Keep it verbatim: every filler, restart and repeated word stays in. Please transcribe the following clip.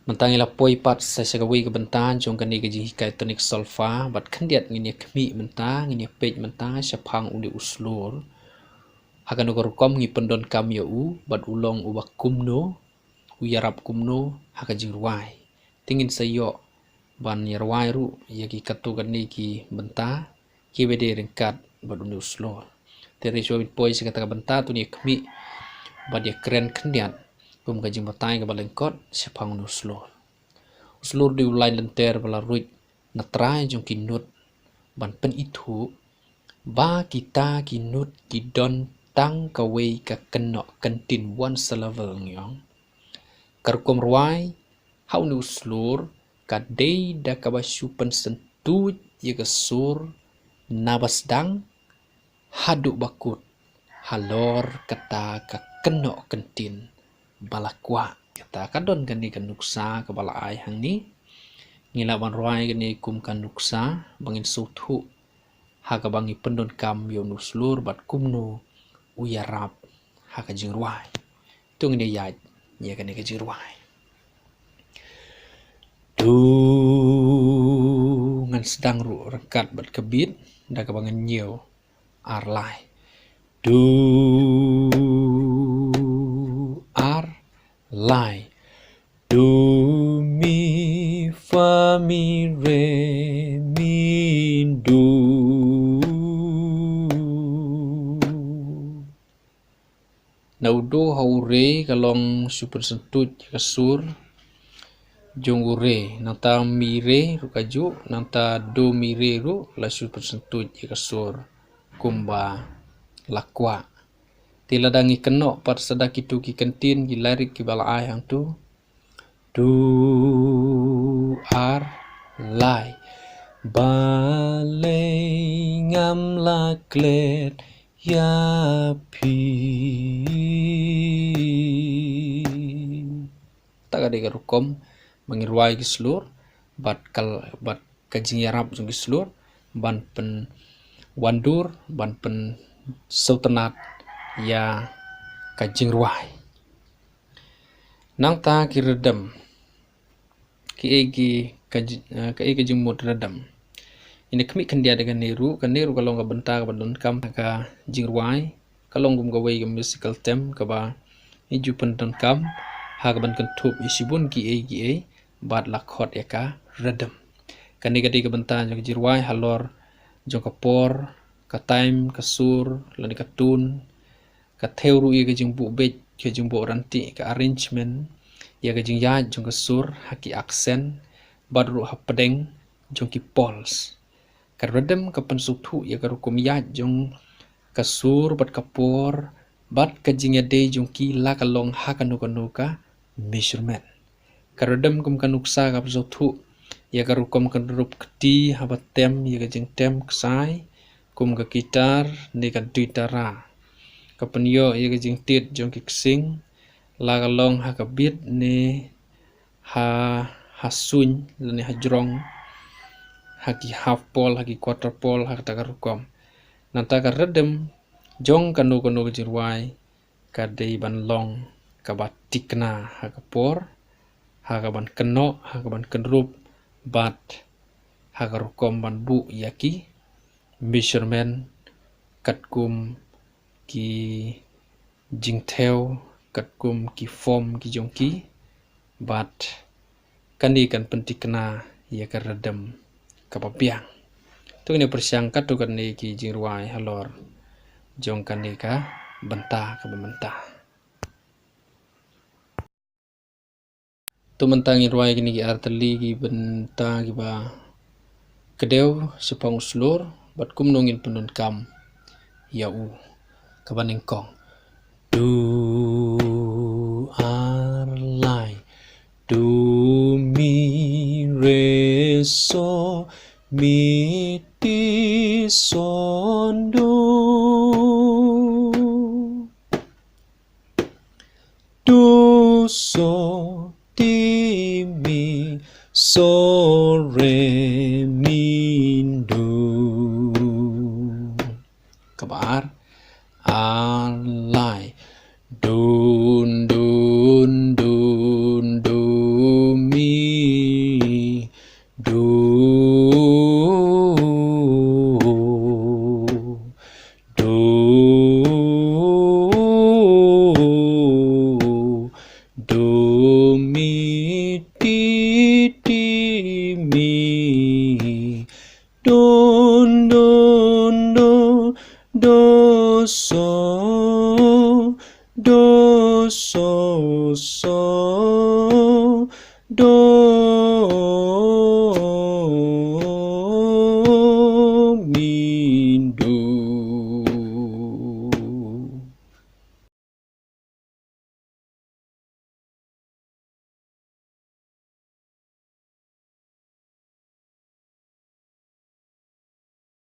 Mynta ngi la poi pat sa sha kawei ka bynta jong kane ka jinghikai tonic solfa, bad khyndiat ngin ïa khmih mynta, ngin ïa peit mynta shaphang une u slur. Ha kano ka rukom ngi pyndonkam ïa u, bad u long uba kumno, u ïarap kumno ha ka jingrwai. Te ngin sa ïoh ban ïa rwai ruh ïa ki katto katne ki bynta kiba dei ryngkat bad une u slur. Te hynrei shuwa ban poi sha kata ka bynta, to ngin ïa khmih bad ïa kren khyndiat kum ka jingbatai kaba lyngkot shaphang une u slur. U slur dei u lai lynter ba la ruid na trai jong ki nud ban pynithuh ba kita ki nud ki don tang kawei ka kynnoh kyntien, one syllable ngi ong. Ka rukom rwai ha une u slur ka dei da kaba shu pynsyntuid ïa ka sur naba sdang haduh ba kut halor kata ka kynnoh kyntien ba la kwah. Kata ka don kane ka nuksa kaba la ai hangne. Ngi lah ban rwai kane kum ka nuksa ba ngin sngewthuh ha kaba ngi pyndonkam ïa une u slur bad kumno u ïarap ha ka jingrwai. To ngin ïa ïaid ïa kane ka jingrwai. To ngan sdang ruh ryngkat bad ka beat da kaba ngan ñiew. Ar lai. To, ar lai. Do, mi, fa, mi, re, mi, do. Na u do ha u re ka long shu pynsyntuid ka sur jong u re. Nangta mi re ruh ka juh, nangta do mi re ruh la shu pynsyntuid ka sur kumba la kwah. Te lada ngi kynnoh pat sa da kitu ki kyntien, ki lyric kiba la ai hangtu. To, ar, lai. Balei ngam la klet ïa phi. Ta ka dei ka rukom ba ngi rwai ki slur bad ka, bad ka jingïarap jong ki slur ban pynwandur, ban pynsngewtynnat ïa ka jingrwai. Nangta ki ryndem. Ki ei ki ka ji-, eh, ka ei ka jingmut ryndem. Ngin ïa khmih khyndiat ïa kane ruh, kane ruh ka long ka bynta kaba donkam ha ka jingrwai, ka long kum kawei ka musical term kaba ngi ju pyndonkam ha kaban kynthup ïa shibun ki ei ki ei bad la khot ïa ka ryndem. Kane ka dei ka bynta jong ka jingrwai halor jong ka por, ka time, ka sur lane ka tune, ka thew ruh ïa ka jingbuh beit, ka jingbuh rynti, ka arrangement, ïa ka jingïaid jong ka sur ha ki accent bad ruh hapdeng jong ki pulse. Ka ryndem ka pynsngewthuh ïa ka rukom ïaid jong ka sur bad ka por bad ka jingïadei jong ki la ka long ha kano kano ka measurement. Ka ryndem kum ka nuksa ka pynsngewthuh ïa ka rukom kynrup kti haba tem ïa ka jingtem ksai, kum ka kitar ne ka duitara. Ka pynïoh ïa ka jingtied jong ki ksing la ka long ha ka beat ne ha, ha suiñ lane ha jrong, ha ki half pulse, ha ki quarter pulse, ha kata ka rukom. Nangta ka ryndem jong kano kano ka jingrwai ka dei ban long kaba tikna ha ka por, ha kaban kynnoh, ha kaban kynrup bad ha ka rukom ban buh ïa ki measurement katkum ki jingthew, katkum ki form ki jong ki, bad kane kan pyntikna ïa ka ryndem kaba biang. To ngin ïa pyrshang katto katne ki jingrwai halor jong kane ka bynta kaba mynta. To mynta ngin rwai kine ki artylli ki bynta kiba kdew shaphang u slur bad kumno ngin pyndonkam ïa u. Kaba nyngkong. Do, ar, lai. Do, mi, re, so, mi, ti, so, do. Do, so, ti, mi, so, re, mi, do. Kaba ar, ar, lai. Dun, dun, dun, do, mi, do, so, so, do.